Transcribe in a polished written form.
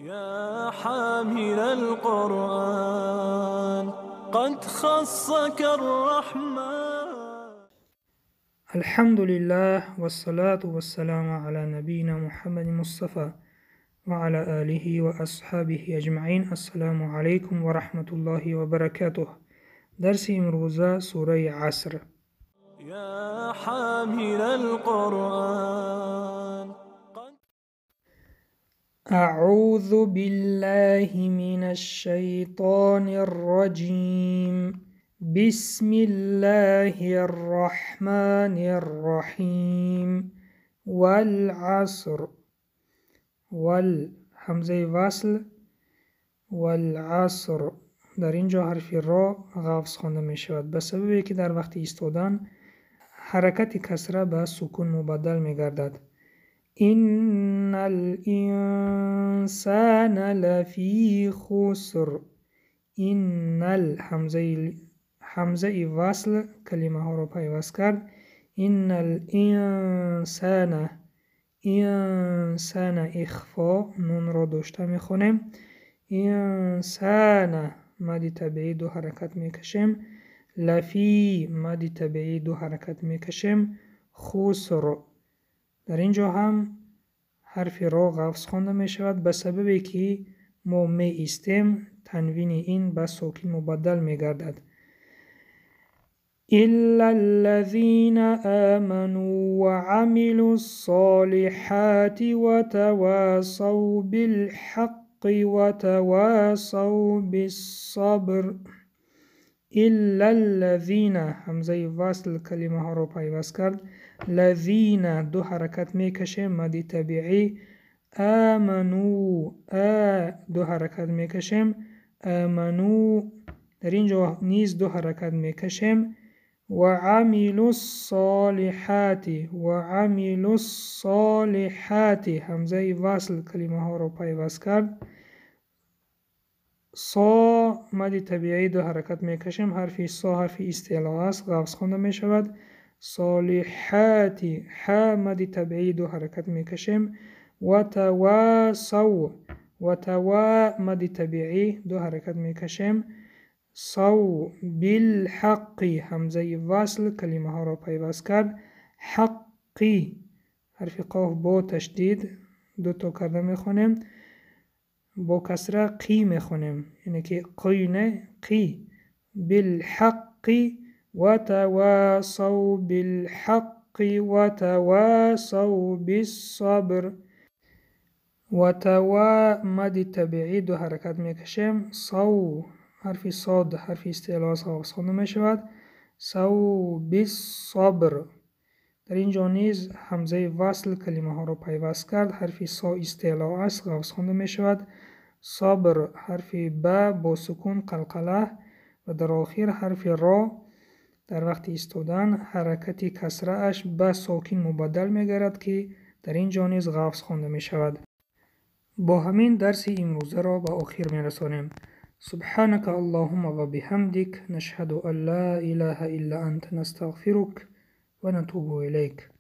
يا حامل القرآن قد خصك الرحمن. الحمد لله والصلاة والسلام على نبينا محمد مصطفى وعلى آله وأصحابه أجمعين. السلام عليكم ورحمة الله وبركاته. درس امروزه سوره عصر. يا حامل القرآن. أعوذ بالله من الشيطان الرجيم. بسم الله الرحمن الرحيم. والعصر. والهمزه وصل والعصر. در اینجا حرف را غفظ خوانده می شود به سببی که در وقت ایستادن حرکت کسره به سکون مبدل می گردد. إن الإنسان لفی خسر. إن همزه وصل کلمه ها را پیوست کرد. إن الإنسان، انسان اخفا، نون را داشته میخونیم. انسان مد طبیعی دو حرکت میکشیم. لفی مد طبیعی دو حرکت میکشیم. خسر. در اینجا هم حرف را غفظ خوانده می شود به سببی که ما می ایستیم تنوین این به ساکن مبدل می گردد. إلا الذين آمنوا وعملوا الصالحات وتواصوا بالحق وتواصوا بالصبر. إلا الذين، همزه وصل کلمه ها رو پیوست کرد. الذین دو حرکت میکشیم مد طبیعی. آمنو، آ دو حرکت میکشیم. آمنو در اینجا نیز دو حرکت میکشیم. وعملوا الصالحات، وعملوا الصالحات همزه وصل کلمه ها رو پیوست کرد. صا مد طبیعی دو حرکت میکشیم. حرف صا حرف استعلا است، غفظ خوانده میشود. صالحات، ح مد طبیعی دو حرکت میکشیم. وتواصوا، وتوا مد طبیعی دو حرکت میکشیم. صو بالحق، همزه وصل کلمه ها را پیوست کرد. حقی، حرف قاف با تشدید دو تا کرده میخونیم، با کسره قی میخونیم، یعنی که قی نه قی. بالحق وتواصوا بالحق وتواصوا بالصبر. وتوا مد طبیعی دو حرکت میکشیم. صو حرف صاد حرف استعلا غفظ خوانده می شود. صو بالصبر. در اینجا نیز همزه وصل کلمه ها را پیوست کرد. حرف صا استعلا است، غفظ خوانده می شود. صبر حرف ب با سکون قلقله و در آخر حرف را در وقت ایستادن حرکت کسره اش به ساکن مبدل می گردد که در اینجا نیز غفظ خوانده می شود. با همین درس امروزه را به آخر می رسانیم. سبحانك اللهم وبحمدك نشهد أن لا إله إلا أنت نستغفرك ونتوب إليك.